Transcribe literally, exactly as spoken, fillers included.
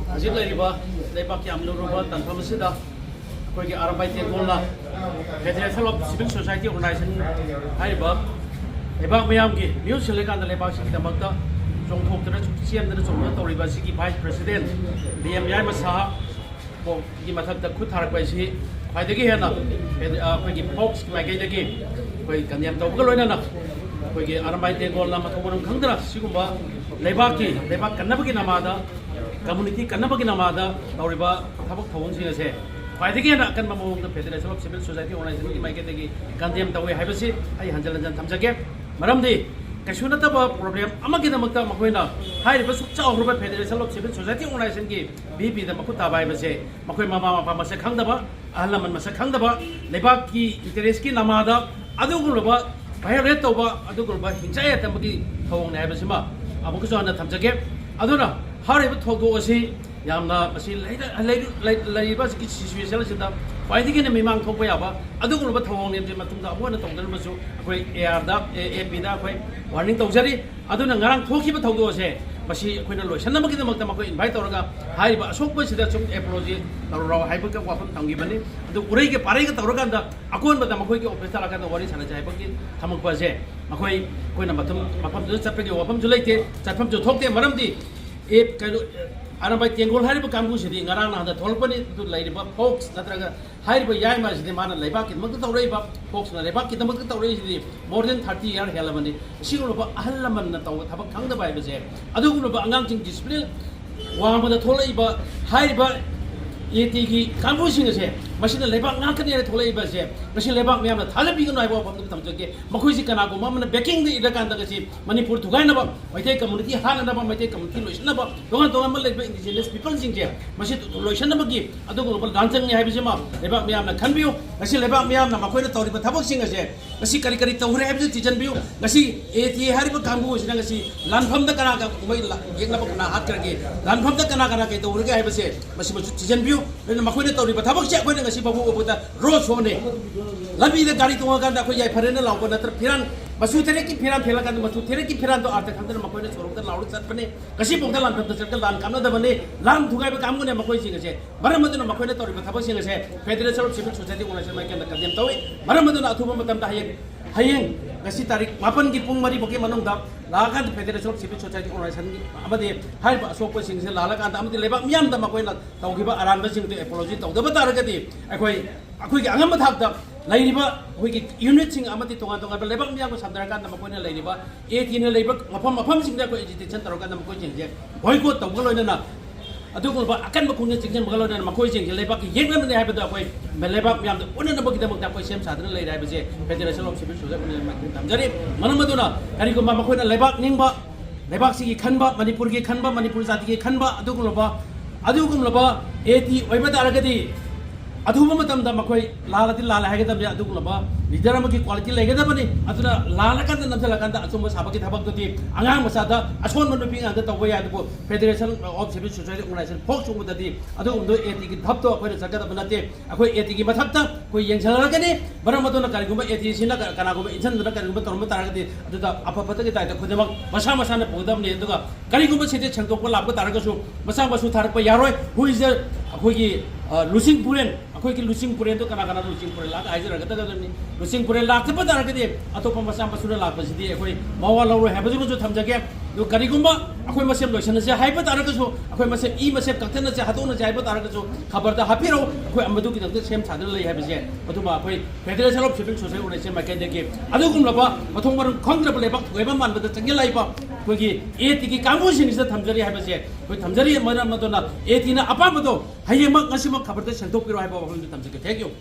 ꯍꯧꯖꯤꯛ ꯂꯩꯔꯤꯕ ꯂꯩꯕꯥꯛꯀꯤ ꯌꯥꯝ ꯂꯨꯔꯕ ꯇꯥꯟꯐꯝ ꯑꯁꯤꯗ ꯑꯩꯈꯣꯏꯒꯤ Arambai ꯇꯦꯡꯒꯣꯜꯅ Federation of Civil Society Organization ꯍꯥꯏꯔꯤꯕ ꯂꯩꯕꯥꯛ ꯃꯤꯌꯥꯝꯒꯤ ꯃꯤꯍꯨꯠ ꯁꯤꯜꯂꯀꯥꯟꯗ ꯂꯩꯕꯥꯛꯁꯤꯒꯤꯗꯃꯛꯇ ꯆꯣꯡꯊꯣꯛꯇꯅ ꯆꯦꯟꯗꯅ ꯆꯣꯡꯗꯅ ꯇꯧꯔꯤꯕ ꯑꯁꯤꯒꯤ Vice President ꯕꯤ ꯑꯦꯝ ꯌꯥꯏꯃ ꯁꯍꯥ ꯒꯤ ꯃꯊꯛꯇ ꯈꯨꯠ ꯊꯥꯔꯛꯄ ꯍꯥꯏꯁꯤ ꯈ꯭ꯋꯥꯏꯗꯒꯤ ꯍꯦꯟꯅ ꯍꯦꯟ-, ꯑ, ꯑꯩꯈꯣꯏꯒꯤ ꯐꯣꯛꯁꯀꯤ ꯃꯥꯏꯀꯩꯗꯒꯤ ꯑꯩꯈꯣꯏ ꯀꯟꯗꯦꯝ ꯇꯧꯕꯒ ꯂꯣꯏꯅꯅ ꯑꯩꯈꯣꯏꯒꯤ ꯑꯔꯥꯝꯕꯥꯏ ꯇꯦꯡꯒꯣꯜꯅ ꯃꯊꯧ ꯃꯔꯝ ꯈꯪꯗꯅ ꯁꯤꯒꯨꯝꯕ ꯂꯩꯕꯥꯛꯀꯤ, ꯂꯩꯕꯥꯛ ꯀꯟꯅꯕꯒꯤ ꯅꯃꯥꯗ, ꯀꯝꯃꯨꯅꯤꯇꯤ ꯀꯟꯅꯕꯒꯤ ꯅꯃꯥꯗ ꯇꯧꯔꯤꯕ ꯊꯕꯛ ꯊꯧꯑꯣꯡꯁꯤꯡ ꯑꯁꯦ ꯈ꯭ꯋꯥꯏꯗꯒꯤ ꯍꯦꯟꯅ ꯑꯀꯟꯕ ꯃꯑꯣꯡꯗ Federation of Civil Society Organizationꯒꯤ ꯃꯥꯏꯀꯩꯗꯒꯤ ꯀꯟꯗꯦꯝ ꯇꯧꯏ ꯍꯥꯏꯕꯁꯤ ꯑꯩ ꯍꯟꯖꯤꯟ ꯍꯟꯖꯤꯟ ꯊꯝꯖꯒꯦ꯫ ꯃꯔꯝꯗꯤ ꯀꯩꯁꯨ ꯅꯠꯇꯕ ꯄ꯭ꯔꯣꯕ꯭ꯂꯦꯝ ꯑꯃꯒꯤꯗꯃꯛꯇ ꯃꯈꯣꯏꯅ ꯍꯥꯏꯔꯤꯕ ꯁꯨꯛ ꯆꯥꯎꯈ꯭ꯔꯕ Federation of Civil Society Organizationꯒꯤ ꯚꯤ ꯄꯤꯗ ꯃꯈꯨꯠ ꯊꯥꯕ ꯍꯥꯏꯕꯁꯦ ꯃꯈꯣꯏ ꯃꯃꯥ ꯃꯄꯥ ꯃꯁꯛ ꯈꯪꯗꯕ, ꯑꯍꯜ ꯂꯃꯟ ꯃꯁꯛ ꯈꯪꯗꯕ, ꯂꯩꯕꯥꯛꯀꯤ ꯏꯟꯇꯔꯦꯁꯀꯤ ꯅꯃꯥꯗ ꯑꯗꯨꯒꯨꯝꯂꯕ violate ꯇꯧꯕ, ꯑꯗꯨꯒꯨꯝꯂꯕ ꯍꯤꯡꯁꯥ ꯌꯥꯏꯊꯪꯕꯒꯤ ꯊꯧꯑꯣꯡꯅꯤ ꯍꯥꯏꯕꯁꯤꯃ ꯑꯃꯨꯛꯀꯁꯨ ꯍꯟꯅ ꯊꯝꯖꯒꯦ꯫ ꯑꯗꯨꯅ ꯍꯥꯏꯔꯤꯕ ꯊꯧꯗꯣꯛ ꯑꯁꯤ ꯌꯥꯝꯅ ꯃꯁꯤ ꯂꯩꯔ-, ꯂꯩꯔ-, ꯂꯩ-, ꯂꯩꯔꯤꯕ ꯍꯧꯖꯤꯛꯀꯤ situation ꯑꯁꯤꯗ ꯈ꯭ꯋꯥꯏꯗꯒꯤ ꯍꯦꯟꯅ ꯃꯤꯃꯥꯡ ꯊꯣꯛꯄ ꯌꯥꯕ ꯑꯗꯨꯒꯨꯝꯂꯕ ꯊꯧꯑꯣꯡꯅꯤ꯫ ꯑꯗꯨ ꯃꯇꯨꯡꯗ ꯑꯃꯨꯛ ꯍꯟꯅ ꯇꯧꯗꯅꯕꯁꯨ ꯑꯩꯈꯣꯏ ꯑꯦ ꯑꯥꯔꯗ, ꯑꯦ, ꯑꯦ ꯄꯤꯗ ꯑꯩꯈꯣꯏ warning ꯇꯧꯖꯔꯤ꯫ ꯑꯗꯨꯅ ꯉꯔꯥꯡ ꯊꯣꯛꯈꯤꯕ ꯊꯧꯗꯣꯛ ꯑꯁꯦ ꯃꯁꯤ ꯑꯩꯈꯣꯏꯅ ꯂꯣꯏꯁꯤꯟꯅꯕꯒꯤꯗꯃꯛꯇ ꯃꯈꯣꯏ invite ꯇꯧꯔꯒ ꯍꯥꯏꯔꯤꯕ ꯑꯁꯣꯛꯄꯁꯤꯗ ꯁꯨꯝ apology ꯇꯧꯔꯣ ꯍꯥꯏꯕꯒꯤ ꯋꯥꯐꯝ ꯊꯝꯈꯤꯕꯅꯤ꯫ ꯑꯗꯨ ꯎꯔꯩꯒ ꯄꯥꯔꯩꯒ ꯇꯧꯔꯀꯥꯟꯗ ꯑꯀꯣꯟꯕꯗ ꯃꯈꯣꯏꯒꯤ office ꯇ ꯂꯥꯛꯀꯥꯟꯗ ꯋꯥꯔꯤ ꯁꯥꯟꯅꯁꯦ ꯍꯥꯏꯕꯒꯤ ꯊꯝꯃꯛꯄ ꯑꯁꯦ ꯃꯈꯣꯏ, ꯑꯩꯈꯣꯏꯅ ꯃꯐꯝ, ꯃꯐꯝꯗꯨꯗ ꯆꯠꯄꯒꯤ ꯋꯥꯐꯝꯁꯨ ꯂꯩꯇꯦ, ꯆꯠꯐꯝꯁꯨ ꯊꯣꯛꯇꯦ꯫ ꯃꯔꯝꯗꯤ ꯑꯦ, ꯀꯩꯅꯣ, ꯑꯔꯥꯝꯕꯥꯏ ꯇꯦꯡꯒꯣꯜ ꯍꯥꯏꯔꯤꯕ ꯀꯥꯡꯕꯨꯁꯤꯗꯤ ꯉꯔꯥꯡ ꯅꯍꯥꯟꯗ ꯊꯣꯛꯂꯛꯄꯅꯤ꯫ ꯑꯗꯨ ꯂꯩꯔꯤꯕ ꯐꯣꯛꯁ ꯅꯠꯇ꯭ꯔꯒ ꯍꯥꯏꯔꯤꯕ ꯌꯥꯏꯃ ꯑꯁꯤꯗꯤ ꯃꯥꯅ ꯂꯩꯕꯥꯛꯀꯤꯗꯃꯛꯇ ꯇꯧꯔꯛꯏꯕ, ꯐꯣꯛꯁꯅ ꯂꯩꯕꯥꯛꯀꯤꯗꯃꯛꯇ ꯇꯧꯔꯛꯏꯁꯤꯗꯤ more than thirty year ꯍꯦꯜꯂꯕꯅꯤ꯫ ꯑꯁꯤꯒꯨꯝꯂꯕ ꯑꯍꯜ ꯂꯃꯟꯅ ꯇꯧꯕ ꯊꯕꯛ ꯈꯪꯗꯕ ꯍꯥꯏꯕꯁꯦ, ꯑꯗꯨꯒꯨꯝꯂꯕ ꯑꯉꯥꯡꯁꯤꯡ discipline ꯋꯥꯡꯃꯗ ꯊꯣꯛꯂꯛꯏꯕ ꯍꯥꯏꯔꯤꯕ ꯑꯦ ꯇꯤꯒꯤ ꯀꯥꯡꯕꯨꯁꯤꯡ ꯑꯁꯦ, ꯃꯁꯤꯅ ꯂꯩꯕꯥꯛ ꯉꯥꯛꯀꯅꯤ ꯍꯥꯏꯅ ꯊꯣꯛꯂꯛꯏꯕ ꯑꯁꯦ, ꯉꯁꯤ ꯂꯩꯕꯥꯛ ꯃꯤꯌꯥꯝꯅ ꯊꯥꯖꯕꯤꯒꯅꯨ ꯍꯥꯏꯕ ꯋꯥꯐꯝꯗꯨ ꯊꯝꯖꯒꯦ꯫ ꯃꯈꯣꯏꯁꯤ ꯀꯅꯥꯒꯨꯝꯕ ꯑꯃꯅ backing ꯗ ꯏꯜꯂꯀꯥꯟꯗ ꯉꯁꯤ ꯃꯅꯤꯄꯨꯔ ꯊꯨꯒꯥꯏꯅꯕ, ꯃꯩꯇꯩ community ꯍꯥꯠꯅꯅꯕ, ꯃꯩꯇꯩ community ꯂꯣꯏꯁꯤꯟꯅꯕ, ꯇꯣꯉꯥꯟ ꯇꯣꯉꯥꯟꯕ ꯂꯩꯔꯤꯕ indigenous people ꯁꯤꯡꯁꯦ ꯃꯁꯤ ꯂꯣꯏꯁꯤꯟꯅꯕꯒꯤ ꯑꯗꯨꯒꯨꯝꯂꯕ ꯂꯥꯟꯆꯪꯅꯤ ꯍꯥꯏꯕꯁꯤꯃ ꯂꯩꯕꯥꯛ ꯃꯤꯌꯥꯝꯅ ꯈꯟꯕꯤꯌꯨ꯫ ꯉꯁꯤ ꯂꯩꯕꯥꯛ ꯃꯤꯌꯥꯝꯅ ꯃꯈꯣꯏꯅ ꯇꯧꯔꯤꯕ ꯊꯕꯛꯁꯤꯡ ꯑꯁꯦ ꯉꯁꯤ ꯀꯔꯤ ꯀꯔꯤ ꯇꯧꯈ꯭ꯔꯦ ꯍꯥꯏꯕꯗꯨ ꯊꯤꯖꯤꯟꯕꯤꯌꯨ꯫ ꯉꯁꯤ ꯑꯦ ꯇꯤ ꯑꯦ ꯍꯥꯏꯔꯤꯕ ꯀꯥꯡꯕꯨ ꯑꯁꯤꯅ ꯉꯁꯤ ꯂꯥꯟꯐꯝꯗ ꯀꯅꯥꯒ ꯀꯨꯝꯍꯩ ꯂꯥ-, ꯌꯦꯛꯅꯕ ꯀꯅꯥ ꯍꯥꯠꯈ꯭ꯔꯒꯦ, ꯂꯥꯟꯐꯝꯗ ꯀꯅꯥ ꯀꯅꯥ ꯀꯩ ꯇꯧꯈ꯭ꯔꯒꯦ ꯍꯥꯏꯕꯁꯦ ꯃꯁꯤꯃꯁꯨ ꯊꯤꯖꯤꯟꯕꯤꯌꯨ꯫ ꯑꯗꯨꯅ ꯃꯈꯣꯏꯅ ꯇꯧꯔꯤꯕ ꯊꯕꯛꯁꯦ ꯑꯩꯈꯣꯏꯅ ꯉꯁꯤ ꯐꯥꯎꯕ ꯎꯕꯗ ꯔꯣ ꯁꯣꯅꯤ꯫ ꯂꯝꯕꯤꯗ ꯒꯥꯔꯤ ꯇꯣꯡꯉꯀꯥꯟꯗ ꯑꯩꯈꯣꯏ ꯌꯥꯏꯐꯔꯦꯅ ꯂꯥꯎꯕ ꯅꯠꯇ꯭ꯔ ꯐꯤꯔꯥꯟ ꯃꯆꯨ ꯇꯔꯦꯠꯀꯤ ꯐꯤꯔꯥꯟ ꯐꯦꯜꯂꯀꯥꯟꯗ ꯃꯆꯨ ꯇꯔꯦꯠꯀꯤ ꯐꯤꯔꯥꯟꯗꯣ ꯑꯥꯔꯊ ꯈꯪꯗꯅ ꯃꯈꯣꯏꯅ ꯁꯣꯔꯣꯛꯇ ꯂꯥꯎꯔ ꯆꯠꯄꯅꯦ꯫ ꯉꯁꯤꯐꯥꯎꯗ ꯂꯥꯟꯐꯝꯗ ꯆꯠꯀ ꯂꯥꯟ ꯀꯥꯞꯅꯗꯕꯅꯦ꯫ ꯂꯥꯟ ꯊꯨꯒꯥꯏꯕ ꯀꯥꯡꯕꯨꯅꯦ ꯃꯈꯣꯏꯁꯤꯡ ꯑꯁꯦ꯫ ꯃꯔꯝ ꯑꯗꯨꯅ ꯃꯈꯣꯏꯅ ꯇꯧꯔꯤꯕ ꯊꯕꯛꯁꯤꯡ ꯑꯁꯦ Federation of Civil Society Organization ꯃꯥꯏꯀꯩꯗ condemn ꯇꯧꯏ꯫ ꯃꯔꯝ ꯑꯗꯨꯅ ꯑꯊꯨꯕ ꯃꯇꯝꯗ ꯍꯌꯦꯡ, ꯍꯌꯦꯡ ꯉꯁꯤ ꯇꯥꯔꯤꯛ ꯃꯥꯄꯟꯒꯤ ꯄꯨꯡ ꯃꯔꯤ ꯐꯥꯎꯒꯤ ꯃꯅꯨꯡꯗ ꯂꯥꯛꯑꯀꯥꯟꯗ Federation of Civil Society Organization ꯑꯃꯗꯤ ꯍꯥꯏꯔꯤꯕ ꯑꯁꯣꯛꯄꯁꯤꯡꯁꯦ ꯂꯥꯜꯂꯀꯥꯟꯗ ꯑꯃꯗꯤ ꯂꯩꯕꯥꯛ ꯃꯤꯌꯥꯝꯗ ꯃꯈꯣꯏꯅ ꯇꯧꯈꯤꯕ ꯑꯔꯥꯟꯕꯁꯤꯡꯗꯨ apology ꯇꯧꯗꯕ ꯇꯥꯔꯒꯗꯤ ꯑꯩꯈꯣꯏ ꯑꯩꯈꯣꯏꯒꯤ ꯑꯉꯝꯕ ꯊꯥꯛꯇ ꯂꯩꯔꯤꯕ ꯑꯩꯈꯣꯏꯒꯤ unitꯁꯤꯡ ꯑꯃꯗꯤ ꯇꯣꯉꯥꯟ ꯇꯣꯉꯥꯟꯕ ꯂꯩꯕꯥꯛ ꯃꯤꯌꯥꯝꯒ ꯁꯝꯅꯔꯀꯥꯟꯗ ꯃꯈꯣꯏꯅ ꯂꯩꯔꯤꯕ ATꯅ ꯂꯩꯕ ꯃꯐꯝ ꯃꯐꯝꯁꯤꯡꯗ ꯑꯩꯈꯣꯏ agitation ꯇꯧꯔꯀꯥꯟꯗ ꯃꯈꯣꯏꯁꯤꯡꯁꯦ boycott ꯇꯧꯕꯒ ꯂꯣꯏꯅꯅ ꯑꯗꯨꯒꯨꯝꯂꯕ ꯑꯀꯟꯕ ꯈꯣꯡꯖꯪ ꯆꯪꯁꯤꯟꯕꯒ ꯂꯣꯏꯅꯅ ꯃꯈꯣꯏꯁꯤꯡꯁꯦ ꯂꯩꯕꯥꯛꯀꯤ ꯌꯦꯛꯅꯕꯅꯤ ꯍꯥꯏꯕꯗ ꯑꯩꯈꯣꯏ ꯂꯩꯕꯥꯛ ꯃꯤꯌꯥꯝꯗ ꯎꯠꯅꯅꯕꯒꯤꯗꯃꯛꯇ ꯑꯩꯈꯣꯏ ꯁꯦꯝ ꯁꯥꯗꯨꯅ ꯂꯩꯔꯦ ꯍꯥꯏꯕꯁꯦ Federation of Civil Society ꯃꯥꯏꯀꯩꯗꯒꯤ ꯊꯝꯖꯔꯤ꯫ ꯃꯔꯝ ꯑꯗꯨꯅ ꯀꯔꯤꯒꯨꯝꯕ ꯃꯈꯣꯏꯅ ꯂꯩꯕꯥꯛ ꯅꯤꯡꯕ, ꯂꯩꯕꯥꯛꯁꯤꯒꯤ ꯈꯟꯕ, ꯃꯅꯤꯄꯨꯔꯒꯤ ꯈꯟꯕ, ꯃꯅꯤꯄꯨꯔ ꯖꯥꯇꯤꯒꯤ ꯈꯟꯕ ꯑꯗꯨꯒꯨꯝꯂꯕ, ꯑꯗꯨꯒꯨꯝꯂꯕ AT ꯑꯣꯏꯕ ꯇꯥꯔꯒꯗꯤ ꯑꯊꯨꯕ ꯃꯇꯝꯗ ꯃꯈꯣꯏ ꯂꯥꯜꯂꯗꯤ ꯂꯥꯜꯂꯦ ꯍꯥꯏꯒꯗꯕꯅꯤ꯫ ꯑꯗꯨꯒꯨꯝꯂꯕ leader ꯑꯃꯒꯤ quality ꯂꯩꯒꯗꯕꯅꯤ꯫ ꯑꯗꯨꯅ ꯂꯥꯜꯂꯀꯥꯟꯗ ꯅꯝꯁꯤꯜꯂꯀꯥꯟꯗ ꯑꯆꯨꯝꯕ ꯁꯥꯕꯒꯤ ꯊꯕꯛꯇꯨꯗꯤ ꯑꯉꯥꯡ ꯃꯆꯥꯗ ꯑꯁꯣꯟꯕ ꯅꯨꯄꯤ ꯉꯥꯛꯇ ꯇꯧꯕ ꯌꯥꯏ꯫ ꯑꯗꯨꯕꯨ Federation of Civil Society Organization ꯐꯣꯛ ꯆꯨꯡꯕꯗꯗꯤ ꯑꯗꯨꯒꯨꯝꯕꯗꯣ ATꯒꯤ ꯙꯞꯇꯣ ꯑꯩꯈꯣꯏꯅ ꯆꯠꯀꯗꯕ ꯅꯠꯇꯦ꯫ ꯑꯩꯈꯣꯏ ATꯒꯤ ꯃꯊꯛꯇ ꯑꯩꯈꯣꯏ ꯌꯦꯡꯁꯤꯜꯂꯛꯀꯅꯤ꯫ ꯃꯔꯝ ꯑꯗꯨꯅ ꯀꯔꯤꯒꯨꯝꯕ ATꯁꯤꯅ ꯀ-, ꯀꯅꯥꯒꯨꯝꯕ ꯏꯟꯁꯤꯟꯗꯨꯅ ꯀꯔꯤꯒꯨꯝꯕ ꯇꯧꯔꯝꯕ ꯇꯥꯔꯒꯗꯤ ꯑꯗꯨꯗ ꯑꯐ ꯐꯠꯇꯒꯤ ꯗꯥꯏꯇ ꯈꯨꯗꯤꯡꯃꯛ ꯃꯁꯥ ꯃꯁꯥꯅ ꯄꯨꯒꯗꯕꯅꯤ꯫ ꯑꯗꯨꯒ ꯀꯔꯤꯒꯨꯝꯕ ꯁꯤꯗ ꯁꯦꯡꯗꯣꯛꯄ ꯂꯥꯛꯄ ꯇꯥꯔꯒꯁꯨ ꯃꯆꯥ ꯃꯁꯨ ꯊꯥꯔꯛꯄ ꯌꯥꯔꯣꯏ꯫ ꯍꯨꯏꯁꯦ ꯑꯩꯈꯣꯏꯒꯤ, ꯑ, ꯂꯨꯆꯤꯡ ꯄꯨꯔꯦꯟ, ꯑꯩꯈꯣꯏꯒꯤ ꯂꯨꯆꯤꯡ ꯄꯨꯔꯦꯟꯗꯣ ꯀꯅꯥ ꯀꯅꯥꯅꯣ ꯂꯨꯆꯤꯡ ꯄꯨꯔꯦꯟ ꯂꯥꯛ ꯍꯥꯏꯖꯔꯒꯗꯕꯅꯤ꯫ ꯂꯨꯆꯤꯡ ꯄꯨꯔꯦꯟ ꯂꯥꯛꯇꯕ ꯇꯥꯔꯒꯗꯤ ꯑꯇꯣꯞꯄ ꯃꯆꯥ ꯃꯁꯨꯅ ꯂꯥꯛꯄꯁꯤꯗꯤ ꯑꯩꯈꯣꯏ ꯃꯋꯥ ꯂꯧꯔꯣꯏ ꯍꯥꯏꯕꯁꯤꯃꯁꯨ ꯊꯝꯖꯒꯦ꯫ ꯑꯗꯨ ꯀꯔꯤꯒꯨꯝꯕ ꯑꯩꯈꯣꯏ ꯃꯁꯦꯟ ꯂꯣꯏꯁꯤꯟꯅꯁꯦ ꯍꯥꯏꯕ ꯇꯥꯔꯒꯁꯨ, ꯑꯩꯈꯣꯏ ꯃꯁꯦꯟ ꯏ ꯃꯁꯦꯟ ꯀꯛꯊꯠꯅꯁꯦ, ꯍꯥꯠꯇꯣꯛꯅꯁꯦ ꯍꯥꯏꯕ ꯇꯥꯔꯒꯁꯨ ꯈꯕꯔꯗ ꯍꯥꯞꯄꯤꯔꯛꯎ꯫ ꯑꯩꯈꯣꯏ ꯃꯗꯨꯒꯤꯗꯃꯛꯇ ꯁꯦꯝ ꯁꯥꯗꯨꯅ ꯂꯩ ꯍꯥꯏꯕꯁꯦ, ꯑꯗꯨꯃ ꯑꯩꯈꯣꯏ Federation of Civil Society Organization ꯃꯥꯏꯀꯩꯗꯒꯤ ꯑꯗꯨꯒꯨꯝꯂꯕ ꯃꯊꯣꯡ ꯃꯔꯝ ꯈꯪꯗ꯭ꯔꯕ ꯂꯩꯕꯥꯛ ꯊꯨꯒꯥꯏꯕ ꯃꯥꯟꯕꯗ ꯆꯪꯁꯤꯜꯂꯛꯏꯕ ꯑꯩꯈꯣꯏꯒꯤ ATꯒꯤ ꯀꯥꯡꯕꯨꯁꯤꯡꯁꯤꯗ ꯊꯝꯖꯔꯤ ꯍꯥꯏꯕꯁꯦ ꯑꯩꯈꯣꯏ ꯊꯝꯖꯔꯤ꯫ ꯃꯔꯝ ꯑꯗꯨꯅ ATꯅ ꯑꯄꯥꯝꯕꯗꯣ ꯍꯌꯦꯡꯃꯛ ꯉꯁꯤꯃꯛ ꯈꯕꯔꯗ ꯁꯦꯡꯗꯣꯛꯄꯤꯔꯣ ꯍꯥꯏꯕ ꯋꯥꯐꯝꯗꯨ ꯊꯝꯖꯒꯦ꯫ Thank you꯫